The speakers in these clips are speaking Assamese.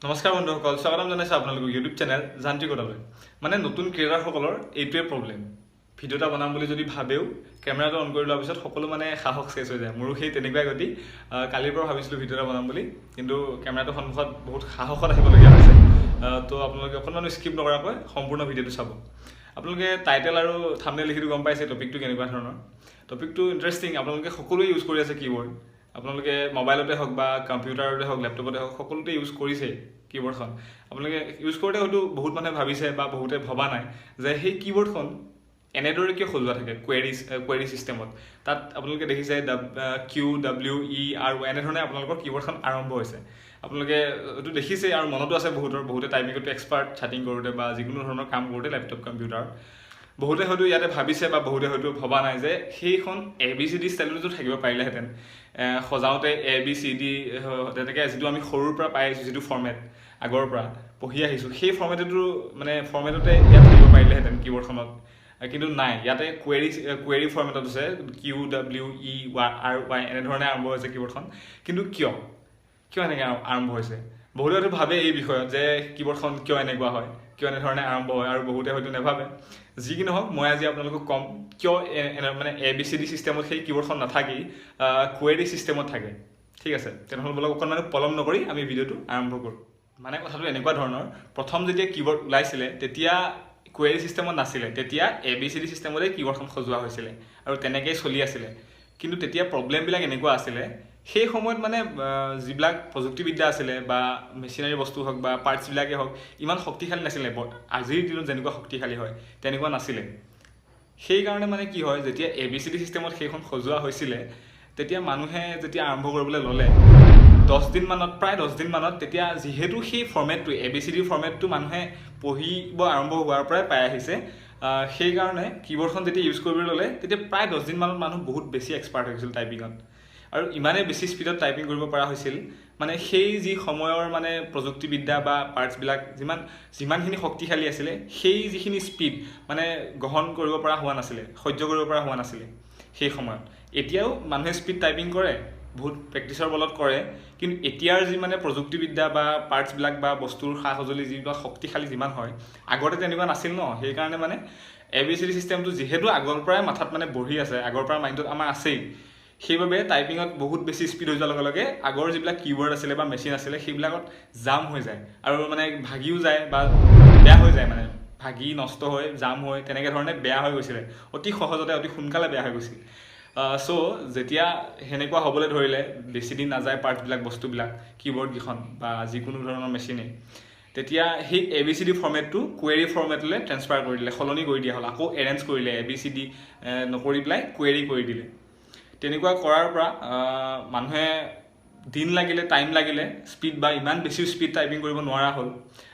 নমস্কাৰ বন্ধুসকল, স্বাগতম জনাইছোঁ আপোনালোকক ইউটিউব চেনেল যান্ত্ৰিকতালৈ। মানে নতুন ক্ৰিয়েটাৰসকলৰ এইটোৱে প্ৰব্লেম, ভিডিঅ' এটা বনাম বুলি যদি ভাবেও কেমেৰাটো অন কৰি লোৱাৰ পিছত সকলো মানে সাহস শেষ হৈ যায়। মোৰো সেই তেনেকুৱাই গতি। কালিৰ পৰা ভাবিছিলোঁ ভিডিঅ' এটা বনাম বুলি, কিন্তু কেমেৰাটোৰ সন্মুখত বহুত সাহসত আহিবলগীয়া হৈছে। তো আপোনালোকে অকণমানো স্কিপ নকৰাকৈ সম্পূৰ্ণ ভিডিঅ'টো চাব। আপোনালোকে টাইটেল আৰু থাম্বনেইল লিখিটো গম পাইছে টপিকটো কেনেকুৱা ধৰণৰ। টপিকটো ইণ্টাৰেষ্টিং। আপোনালোকে সকলোৱে ইউজ কৰি আছে কীবৰ্ড। আপোনালোকে মোবাইলতে হওক বা কম্পিউটাৰতে হওক, লেপটপতে হওক, সকলোতে ইউজ কৰিছেই কীবৰ্ডখন। আপোনালোকে ইউজ কৰোঁতে হয়তো বহুত মানুহে ভাবিছে বা বহুতে ভবা নাই যে সেই কীবৰ্ডখন এনেদৰে কিয় সজোৱা থাকে কুৱেৰি ছিষ্টেমত। তাত আপোনালোকে দেখিছে কিউ, ডাব্লিউ, ই, আৰ, এনেধৰণে আপোনালোকৰ কীবৰ্ডখন আৰম্ভ হৈছে। আপোনালোকে এইটো দেখিছেই আৰু মনতো আছে বহুতৰ। বহুতে টাইপিঙতো এক্সপাৰ্ট, চাটিং কৰোঁতে বা যিকোনো ধৰণৰ কাম কৰোঁতে লেপটপ, কম্পিউটাৰত। বহুতে হয়তো ইয়াতে ভাবিছে বা বহুতে হয়তো ভবা নাই যে সেইখন এ বি চি ডি ষ্টাইলতো থাকিব পাৰিলেহেঁতেন। সজাওঁতে এ বি চি ডি তেনেকৈ যিটো আমি সৰুৰ পৰা পাই আহিছোঁ, যিটো ফৰ্মেট আগৰ পৰা পঢ়ি আহিছোঁ, সেই ফৰ্মেটতো মানে ফৰ্মেটতে ইয়াত থাকিব পাৰিলেহেঁতেন কীবৰ্ডখনত। কিন্তু নাই, ইয়াতে কুৱেৰি কুৱেৰি ফৰ্মেটত আছে। কিউ, ডাব্লিউ, ই, ৱাই, আৰ, ৱাই এনেধৰণে আৰম্ভ হৈছে কীবৰ্ডখন। কিন্তু কিয় কিয় এনেকৈ আৰম্ভ হৈছে? বহুতে হয়তো ভাবে এই বিষয়ত যে কীবৰ্ডখন কিয় এনেকুৱা হয়, কিয় এনেধৰণে আৰম্ভ হয়, আৰু বহুতে হয়তো নাভাবে। যি কি নহওক, মই আজি আপোনালোকক ক'ম কিয় মানে এ বি চি ডি ছিষ্টেমত সেই কীবৰ্ডখন নাথাকি কুৱেৰি ছিষ্টেমত থাকে। ঠিক আছে, তেনেহ'লে বলক, অকণমান পলম নকৰি আমি ভিডিঅ'টো আৰম্ভ কৰোঁ। মানে কথাটো এনেকুৱা ধৰণৰ, প্ৰথম যেতিয়া কীবৰ্ড ওলাইছিলে তেতিয়া কুৱেৰি ছিষ্টেমত নাছিলে। তেতিয়া এ বি চি ডি ছিষ্টেমতে কীবৰ্ডখন সজোৱা হৈছিলে আৰু তেনেকেই চলি আছিলে। কিন্তু তেতিয়া প্ৰব্লেমবিলাক এনেকুৱা আছিলে, সেই সময়ত মানে যিবিলাক প্ৰযুক্তিবিদ্যা আছিলে বা মেচিনাৰী বস্তু হওক বা পাৰ্টছবিলাকেই হওক, ইমান শক্তিশালী নাছিলে। আজিৰ দিনত যেনেকুৱা শক্তিশালী হয় তেনেকুৱা নাছিলে। সেইকাৰণে মানে কি হয়, যেতিয়া এ বি চি ডি ছিষ্টেমত সেইখন সজোৱা হৈছিলে, তেতিয়া মানুহে যেতিয়া আৰম্ভ কৰিবলৈ ল'লে 10 দিনমানত, প্ৰায় 10 দিনমানত, তেতিয়া যিহেতু সেই ফৰ্মেটটো, এ বি চি ডিৰ ফৰ্মেটটো মানুহে পঢ়িব আৰম্ভ হোৱাৰ পৰাই পাই আহিছে, সেইকাৰণে কীবৰ্ডখন যেতিয়া ইউজ কৰিবলৈ ল'লে তেতিয়া প্ৰায় 10 দিনমানত মানুহ বহুত বেছি এক্সপাৰ্ট হৈ গৈছিল টাইপিঙত আৰু ইমানেই বেছি স্পীডত টাইপিং কৰিব পৰা হৈছিল। মানে সেই যি সময়ৰ মানে প্ৰযুক্তিবিদ্যা বা পাৰ্টছবিলাক যিমানখিনি শক্তিশালী আছিলে, সেই যিখিনি স্পীড মানে গ্ৰহণ কৰিব পৰা হোৱা নাছিলে, সহ্য কৰিব পৰা হোৱা নাছিলে সেই সময়ত। এতিয়াও মানুহে স্পীড টাইপিং কৰে, বহুত প্ৰেক্টিছৰ বলত কৰে। কিন্তু এতিয়াৰ যি মানে প্ৰযুক্তিবিদ্যা বা পাৰ্টছবিলাক বা বস্তুৰ সা সঁজুলি যিবিলাক শক্তিশালী যিমান হয়, আগতে তেনেকুৱা নাছিল ন। সেইকাৰণে মানে এ বি চি ডি চিষ্টেমটো যিহেতু আগৰ পৰাই মাথাত মানে বহি আছে, আগৰ পৰা মাইণ্ডত আমাৰ আছেই, সেইবাবে টাইপিঙত বহুত বেছি স্পীড হৈ যোৱাৰ লগে লগে আগৰ যিবিলাক কীবৰ্ড আছিলে বা মেচিন আছিলে, সেইবিলাকত জাম হৈ যায় আৰু মানে ভাগিও যায় বা বেয়া হৈ যায়। মানে ভাগি নষ্ট হৈ জাম হৈ তেনেকৈ ধৰণে বেয়া হৈ গৈছিলে, অতি সহজতে অতি সোনকালে বেয়া হৈ গৈছিল। চ' যেতিয়া সেনেকুৱা হ'বলৈ ধৰিলে, বেছি দিন নাযায় পাৰ্টছবিলাক, বস্তুবিলাক, কীবৰ্ডকেইখন বা যিকোনো ধৰণৰ মেচিনেই, তেতিয়া সেই এ বি চি ডি ফৰ্মেটটো কুৱেৰি ফৰ্মেটলৈ ট্ৰেন্সফাৰ কৰি দিলে, সলনি কৰি দিয়া হ'ল। আকৌ এৰেঞ্জ কৰিলে, এ বি চি ডি নকৰি পেলাই কুৱেৰি কৰি দিলে। তেনেকুৱা কৰাৰ পৰা মানুহে দিন লাগিলে, টাইম লাগিলে, স্পীড বা ইমান বেছি স্পীড টাইপিং কৰিব নোৱাৰা হ'ল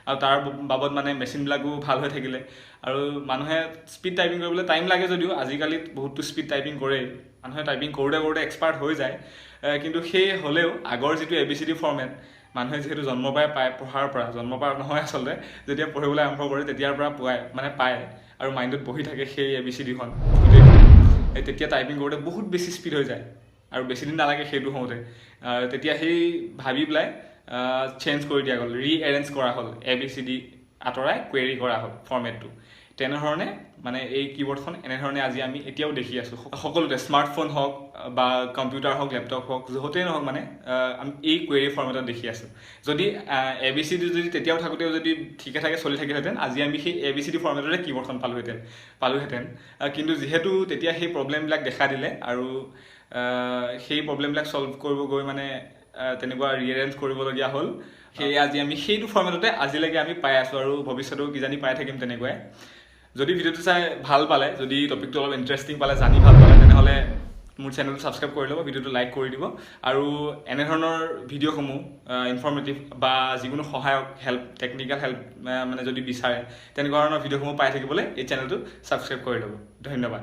আৰু তাৰ বাবদ মানে মেচিনবিলাকো ভাল হৈ থাকিলে আৰু মানুহে স্পীড টাইপিং কৰিবলৈ টাইম লাগে যদিও আজিকালি বহুতো স্পীড টাইপিং কৰেই। মানুহে টাইপিং কৰোঁতে কৰোঁতে এক্সপাৰ্ট হৈ যায়। কিন্তু সেই হ'লেও আগৰ যিটো A B C D format, মানুহে যিহেতু জন্মৰ পৰাই পায়, পঢ়াৰ পৰা, জন্মৰ পৰা নহয় আচলতে, যেতিয়া পঢ়িবলৈ আৰম্ভ কৰে তেতিয়াৰ পৰা পোৱাই মানে পায় আৰু মাইণ্ডত বহি থাকে সেই এ বি চি ডিখন গোটেইখন, এই তেতিয়া টাইপিং কৰোঁতে বহুত বেছি স্পীড হৈ যায় আৰু বেছি দিন নালাগে সেইটো হওঁতে। তেতিয়া সেই ভাবি পেলাই চেঞ্জ কৰি দিয়া গ'ল, ৰি এৰেঞ্জ কৰা হ'ল, এ বি চি ডি আঁতৰাই কুৱেৰি কৰা হ'ল ফৰ্মেটটো। তেনেধৰণে মানে এই কীবৰ্ডখন এনেধৰণে আজি আমি এতিয়াও দেখি আছোঁ সকলোতে, স্মাৰ্টফোন হওক বা কম্পিউটাৰ হওক, লেপটপ হওক, য'তেই নহওক, মানে আমি এই কুৱেৰি ফৰ্মেটত দেখি আছোঁ। যদি এ বি চি ডি যদি তেতিয়াও থাকোঁতেও যদি ঠিকে ঠাকে চলি থাকিলহেঁতেন, আজি আমি সেই এ বি চি ডি ফৰ্মেটতে কীবৰ্ডখন পালোহেঁতেন। কিন্তু যিহেতু তেতিয়া সেই প্ৰব্লেমবিলাক দেখা দিলে আৰু সেই প্ৰব্লেমবিলাক ছল্ভ কৰিব গৈ মানে তেনেকুৱা ৰিএৰেঞ্জ কৰিবলগীয়া হ'ল, সেয়ে আজি আমি সেইটো ফৰ্মেটতে আজিলৈকে আমি পাই আছোঁ আৰু ভৱিষ্যতেও কিজানি পাই থাকিম তেনেকুৱাই। যদি ভিডিঅ'টো চাই ভাল পালে, যদি টপিকটো অলপ ইণ্টাৰেষ্টিং পালে, জানি ভাল পালে, তেনেহ'লে মোৰ চেনেলটো ছাবস্ক্ৰাইব কৰি ল'ব, ভিডিঅ'টো লাইক কৰি দিব আৰু এনেধৰণৰ ভিডিঅ'সমূহ ইনফৰ্মেটিভ বা যিকোনো সহায়ক হেল্প, টেকনিকেল হেল্প মানে যদি বিচাৰে, তেনেকুৱা ধৰণৰ ভিডিঅ'সমূহ পাই থাকিবলৈ এই চেনেলটো ছাবস্ক্ৰাইব কৰি ল'ব। ধন্যবাদ।